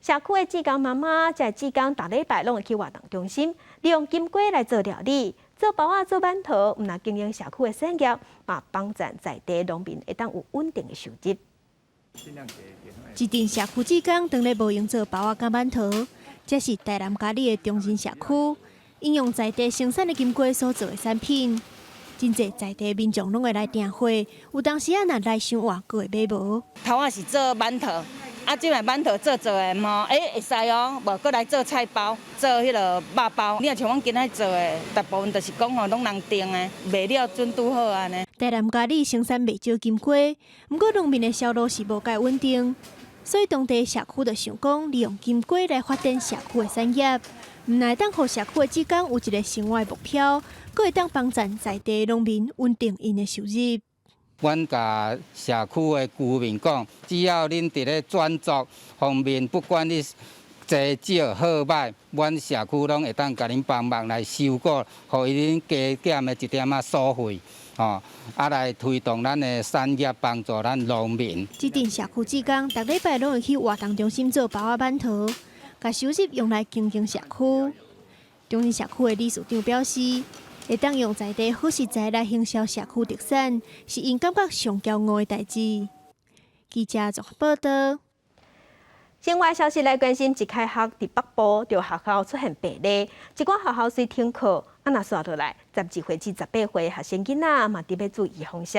社區的志工媽媽這志工逐禮拜攏會去活動中心，利用金瓜來做料理、做包仔、做饅頭，毋但經營社區的產業，嘛幫助在地農民會當有穩定的收入。這陣社區志工當咧無閒做包仔佮饅頭，這是台南佳里的中仁社區，𪜶用在地生產的金瓜所做的產品。真濟在地民眾攏會來訂貨，有當時仔若來傷晚，閣會買無。頭仔是做饅頭，啊，這擺饅頭做做的吼，會使哦，無閣來做菜包，做彼个肉包。你若像阮今仔做的，大部分就是講吼，攏人訂的，賣了準拄好按呢。台南佳里生產袂少金瓜，毋過農民的銷路是無蓋穩定，所以當地社區就想講，利用金瓜來發展社區的產業。毋但會當予社區的志工有一个生活的目標，閣會當幫助在地農民穩定𪜶的收入。阮共社區的居民講，只要恁佇咧轉作方面，不管你濟少好䆀，阮社區攏會當共恁幫忙來收購，予𪜶加減的一點仔所費，吼，啊來推動咱的產業，幫助咱農民。這陣社區志工，逐禮拜攏會去活動中心做包仔饅頭，共收入用來經營社區。中仁社區的理事長表示，會當用在地好食材來行銷社區特產，是𪜶感覺上驕傲的代誌。記者綜合報道。新聞消息來關心，一開學佇北部就學校出現病例，一寡學校雖停課，啊若紲落來，12歲至18歲學生囡仔嘛得欲注預防射，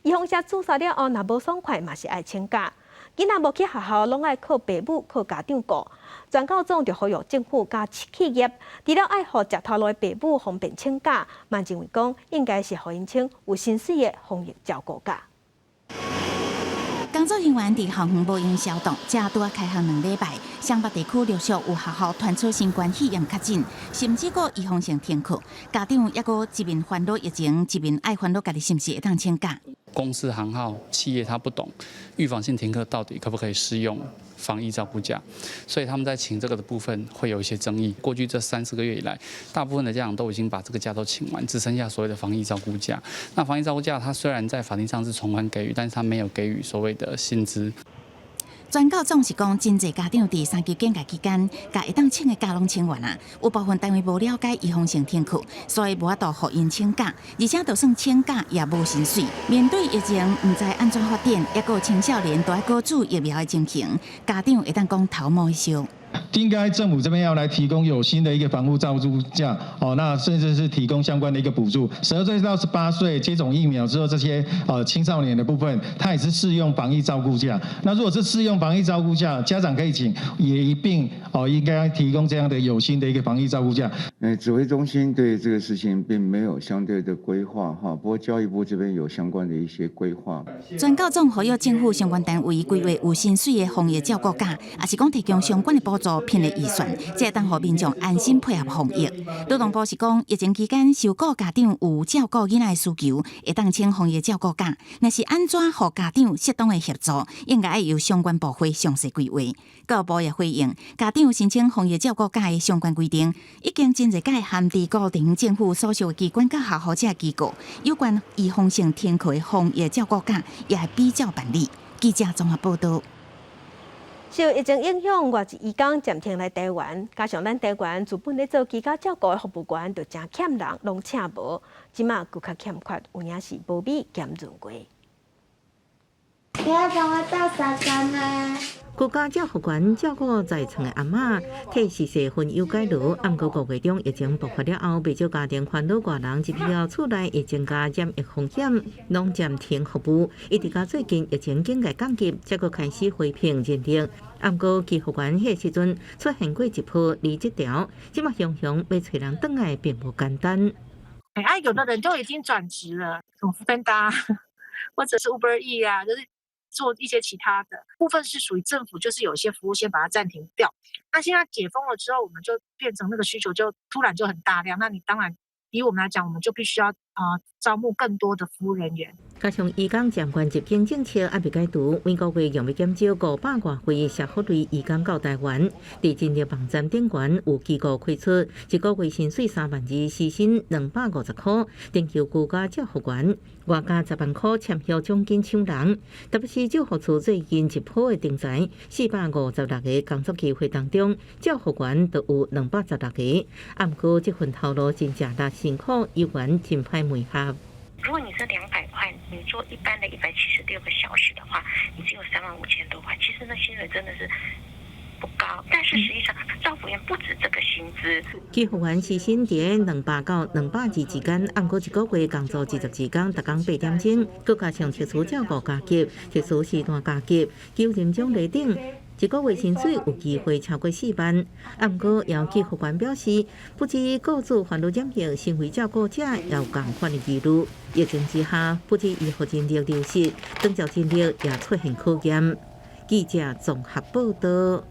預防射注射了後，若無爽快嘛是愛請假。囡仔無去學校，攏愛靠爸母、靠家長顧。全教總就呼籲政府佮企業，除了愛予食頭路的爸母方便請假，嘛認為講應該是予𪜶請有薪水的防疫照顧假。工作人員佇校園無閒消毒，才拄仔開學2禮拜，雙北地區陸續有學校傳出新冠肺炎確診，甚至閣預防性停課。家長猶閣一面煩惱疫情，一面愛煩惱家己是毋是會當請假。公司行號企業他不懂預防性停課到底可不可以適用防疫照顧假，所以他們在請這個的部分會有一些爭議。過去這三四個月以來，大部分的家長都已經把這個假都請完，只剩下所謂的防疫照顧假。那防疫照顧假，它雖然在法定上是從寬給予，但是它沒有給予所謂的薪資。全教總是講，真濟家長佇三級警戒期間，共會當請的假攏請完啊。有部分單位無了解預防性停課，所以無法度予𪜶請假，而且就算請假也無薪水。面對疫情毋知按怎發展，抑閣有青少年都愛閣注疫苗的情形，家長會當講頭毛一燒。應該政府這邊要來提供有薪的一個防護照顧假，哦，那甚至是提供相關的一個補助。12歲到18歲接種疫苗之後，這些青少年的部分，他也是適用防疫照顧假。那如果是適用防疫照顧假，家長可以請，也一併哦應該提供這樣的有薪的一個防疫照顧假。指揮中心對這個事情並沒有相對的規劃哈，不過教育部這邊有相關的一些規劃。全教總呼籲政府相關單位規劃有薪水的防疫照顧假，抑是講提供相關的補助。聘的預算，才會當予民眾安心配合防疫。勞動部是講，疫情期間受僱家長有照顧囡仔的需求，會當請防疫照顧假。若是按怎予家長適當的協助，應該愛由相關部會詳細規劃。教育部也回應，家長申請防疫照顧假的相關規定，已經真濟屆函佇高層政府所屬機關佮學校這機構，有關預防性停課的防疫照顧假，也會比照辦理。記者綜合報道。受疫情影響，外籍移工暫停來台灣，加上咱台灣自本咧做居家照顧的服務員就誠欠人，攏請無，這馬閣較欠缺，有影是無米兼閏月。你要跟我鬥相共嗎？居家照護員照顧在床的阿嬤，替逝世分憂解勞。毋過五月中疫情爆發了後，袂少家庭煩惱外人入去到厝內會增加染疫風險，攏暫停服務。一直到最近疫情警戒降級，才閣開始恢復認證。毋過居護員彼時陣出現過一波離職潮，這馬雄雄欲揣人轉來並無簡單。哎，有的人都已經轉職了，從 foodpanda 或者是 Uber Eats 啊，就是做一些其他的部分是屬於政府，就是有些服務先把它暫停掉。那現在解封了之後，我們就變成那個需求就突然就很大量。那你當然以我們來講，我們就必須要招募更多的服務人員。加上移工暫緩入境政策猶未解除，每個月用欲減少500外位社福類移工到台灣。佇人力網站頂懸有機構開出一個月薪水3萬2，時薪250塊，徵求居家照護員，外加10萬塊簽約獎金搶人。特別是照護處最近一波的徵才，456個工作機會當中，照護員就有216個。毋過這份頭路真正力辛苦，猶原真歹媒合。如果你這200塊，你做一般的176個小時的話，你只有3萬5千多塊，其實那薪水真的是不高。但是實際上，照服員不止這個薪資。居護員時薪佇200到220之間，毋過一個月工作22工，逐工8點鐘，閣加上特殊照顧加給、特殊時段加給、求任獎勵等，一個月薪水有機會超過4萬。毋過，有居護員表示，不止雇主煩惱染疫，身為照顧者也有仝款的疑慮。疫情之下，不止醫護人力流失，長照人力也出現考驗。記者綜合報道。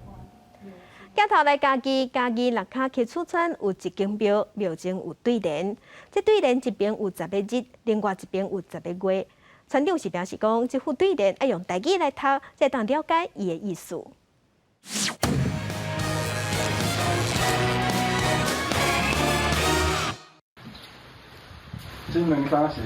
鏡頭來嘉義，嘉義六跤溪厝村有一間廟，廟前有對聯，這對聯一邊有十個日，另外一邊有十個月。村長是表示講，這副對聯愛用台語來讀，才會當了解伊的意思。這兩冬是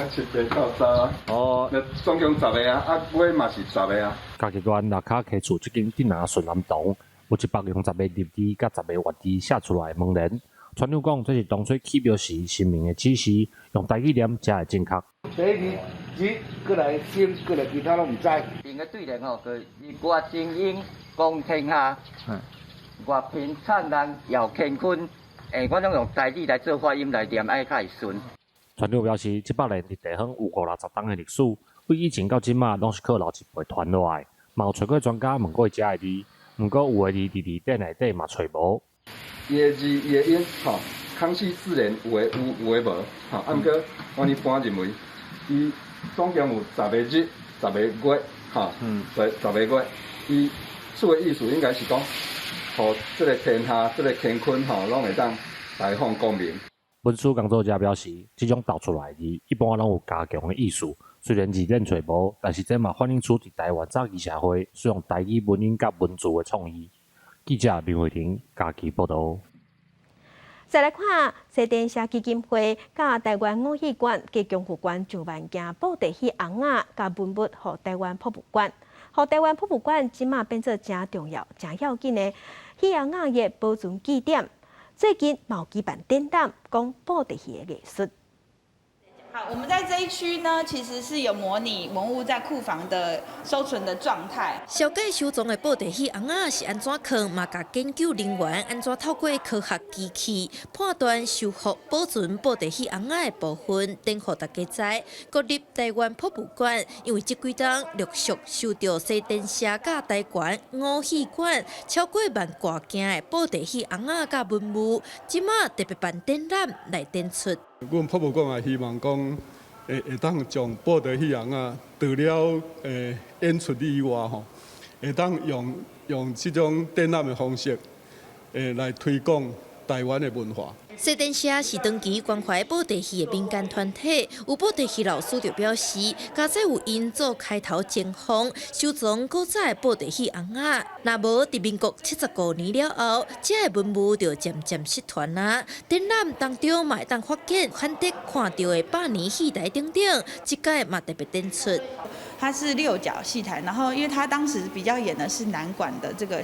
七八九十哦，那總共十个啊，啊月嘛是十个啊。嘉義縣六跤溪厝這間鎮仔順南堂，有160個日字佮十個月字寫出來的門聯。村長講，這是當初起廟時神明的指示，用台語念才會正確。第一字日，過來星，過來其他攏毋知。頂个對聯吼，就是日月精英光天下，月平燦爛耀乾坤。我攏用台語來做發音來念，愛較會順。村長表示，這百年佇地方有五六十冬的歷史，對以前到這馬攏是靠老一輩傳落來。嘛有揣過專家問過遮的字，毋過有的字佇字典內底嘛揣無。伊的字，伊的音，吼，康熙字典有的有，有的無，吼。啊，毋過我一般認為，伊總共有十個日，十個月，吼，十個月，伊厝的意思應該是講，予這个天下，這个乾坤，吼，攏會當大放光明。文書工作者表示，這種鬥出來的字一般攏有加強的意思，雖然字典揣無，但是這嘛反映出佇臺灣早期社會使用台語文音佮文字的創意。記者林慧婷嘉義報導。再來看西電社基金會佮臺灣五戲館加強捐上萬件布袋戲尪仔佮文物，予臺灣博物館，予臺灣博物館這馬變做誠重要、誠要緊的戲尪仔的保存據點。最近嘛有舉辦展覽，講布袋戲的藝術。好，我們在這一區呢，其實是有模擬文物在庫房的收存的狀態。小解收藏的布袋戲尪仔是按怎囥，嘛共研究人員按怎透過科學機器判斷修復保存布袋戲尪仔的部分，展予大家知。國立臺灣博物館因為這幾冬陸續收著西電社佮台灣五戲館超過萬掛件的布袋戲尪仔佮文物，這馬特別辦展覽來展出。阮博物館也希望講，會當將布袋戲尪仔，除了演出以外吼，會當用這種展覽的方式，來推廣臺灣的文化。西電社是長期關懷布袋戲的民間團體，有布袋戲老師就表示，佳哉有𪜶做開頭前鋒，收藏古早的布袋戲尪仔，若無佇民國75年了後，這个文物就漸漸失傳啊。展覽當中嘛會當發現罕得看著的百年戲台等等，這屆嘛特別展出。它是六角戲台，然後因為他當時比較演的是南管的這個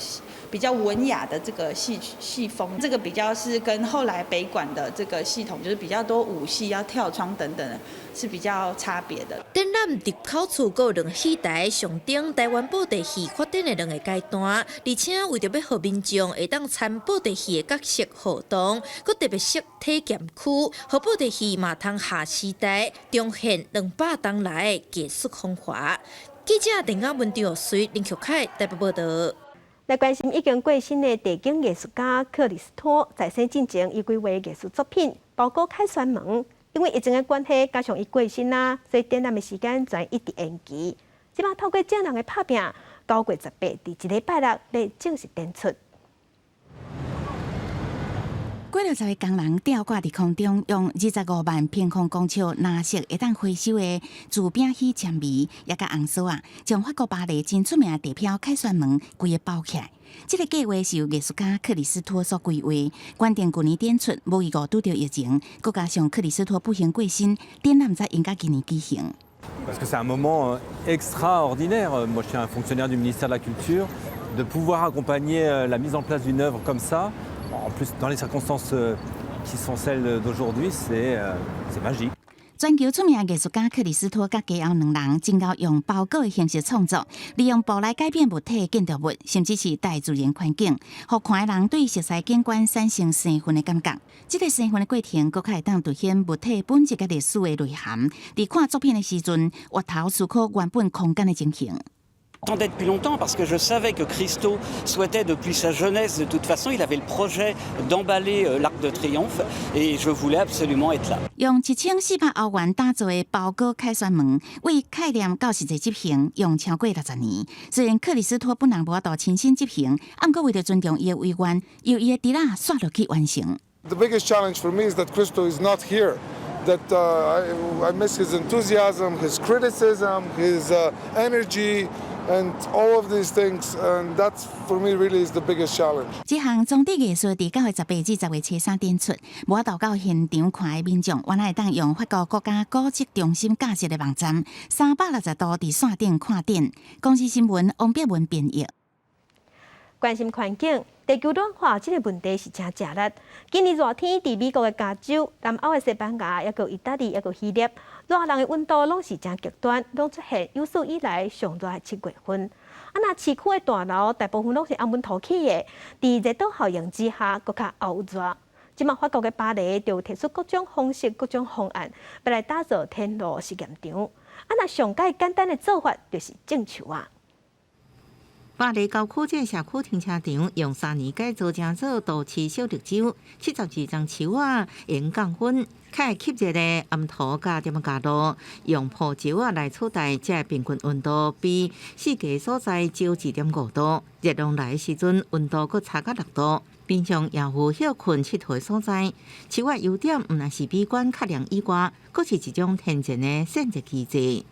比較文雅的這個戲戲風，這個比較是跟後來北管的這個系統，就是比較多武戲要跳窗等等的，是比較差別的。展覽入口處閣有兩戲台，象徵臺灣布袋戲發展的兩個階段，而且為著欲予民眾會當參布袋戲的角色互動，閣特別設體驗區，予布袋戲嘛通下時代，重現200冬來的藝術風華。記者鄧亞文、張玉水、林玉凱台北報導。來關心已經過身的地景藝術家克里斯托，在生進前，伊規劃藝術作品，包裹凱旋門。因為疫情的關係，加上伊過身啦，所以展覽的時間全一直延期。這馬透過眾人的拍拚，9月18，佇這禮拜六欲正式展出。幾六十个工人吊掛佇空中，用25萬平方公尺藍色會當回收的聚丙烯纖維，也佮紅索仔，將法國巴黎真出名的地標凱旋門規个包起來。這個計劃是由藝術家克里斯托所規劃，原定舊年展出，無預估拄著疫情，閣加上克里斯托不幸過身，展覽才延到今年舉行。 Parce que c'est un moment extraordinaire. Moi, je suis un fonctionnaire du ministère de la Culture, de pouvoir accompagner la mise en place d'une œuvre comme ça. En plus, dans les circonstances qui sont celles d'aujourd'hui, c'est magique. 全球出名藝術家克里斯托佮家後兩人，真𠢕用包裹的形式創作，利用布來改變物體建築物，甚至是大自然環境，予看的人對熟悉景觀產生生分的感覺。這個生分的過程，閣較會當凸顯物體本質佮歷史的內涵。佇看作品的時陣，回頭思考原本空間的情形。 Attendais depuis longtemps parce que je savais que Christo souhaitait depuis sa jeunesse, de toute façon, il avait le projet d'emballer l'Arc de Triomphe et je voulais absolument être là. 用1400歐元打造的包裹凱旋門，為概念到實際執行用超過60年。雖然克里斯托本人無法度親身執行，毋過為著尊重伊的遺願，由伊的侄仔紲落去完成。 The biggest challenge for me is that Christo is not here. That I miss his enthusiasm, his criticism, his energy. And all of these things, and that's for me really is the biggest challenge. 這項裝置藝術佇9月18至10月初三展出，無法度到現場看的民眾，原來會當用法國國家古蹟中心架設的網站，360度佇線頂看展。公視新聞王碧文編譯。關心環境，地球暖化這個問題是誠食力。今年熱天，佇美國的加州、南歐的西班牙，抑閣意大利，抑閣希臘，熱人的溫度攏是誠極端，攏出現有史以來上熱的7月份。啊，若市區的大樓大部分攏是紅溫塗起的，佇熱島效應之下，閣較漚熱。這馬法國的巴黎就提出各種方式、各種方案，欲來打造天路實驗場。啊，若上蓋簡單的做法，就是種樹仔。巴黎郊區這社區停車場用3年改造成做都市小綠洲，72叢樹仔用降溫，較會吸熱的岩塗佮點仔加路，用鋪石仔來取代這平均溫度比四界所在少2.5度。熱浪來的時陣，溫度閣差到6度。邊上也有歇睏𨑨迌的所在。樹仔優點毋但是美觀較涼以外，閣是一種天然的散熱機制。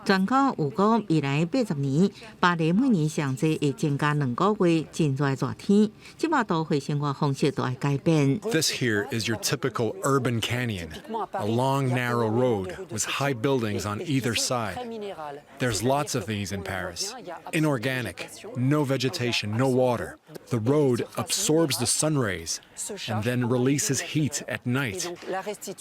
專家預估未來80年，巴黎每年上濟會增加2個月真熱熱天，這馬都會生活方式都愛改變。 This here is your typical urban canyon, a long, narrow road with high buildings on either side. There's lots of these in Paris. Inorganic, no vegetation, no water. The road absorbs the sun rays and then releases heat at night,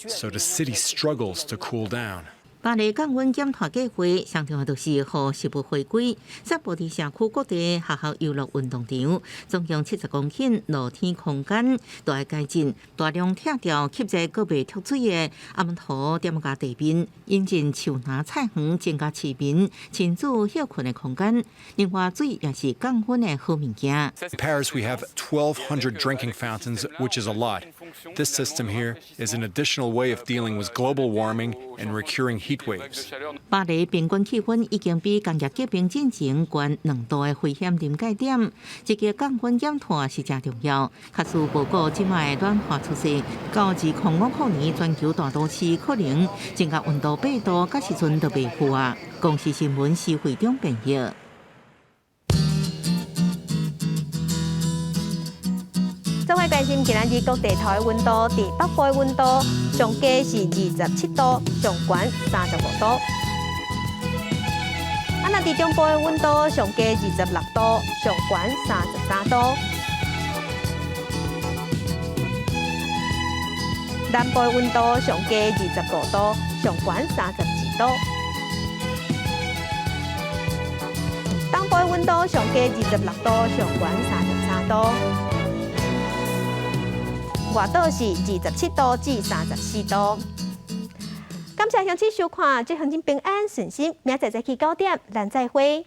so the city struggles to cool down. 巴黎降溫減碳計劃，上重要就是予植物回歸，散布佇社區各地學校遊樂運動場，總共70公頃露天空間都愛改進，大量拆掉吸熱閣袂脫水的阿門圖點加地面，引進樹林菜園，增加市民親子歇睏的空間。另外，水也是降溫的好物件。 In Paris, we have 1,200 drinking fountains, which is a lot. This system here is an additional way of dealing with global warming and recurring heat waves. 巴黎平均氣溫已經比工業革命進前懸2度的危險臨界點，這個降溫減碳是誠重要。假使無顧這擺的暖化趨勢，到2050年全球大都市可能增加溫度8度，到時陣就袂赴啊。公視新聞施會長編譯。做伙關心今仔日各地頭的溫度，佇北部的溫度上低是27度，上懸35度。啊，若佇中部的溫度上低26度，上懸33度。南部的溫度上低25度，上懸32度。東部的溫度上低26度，上懸33度。外島是27度至34度。感謝鄉親收看，祝鄉親平安順心，明仔載早起9點，咱再會。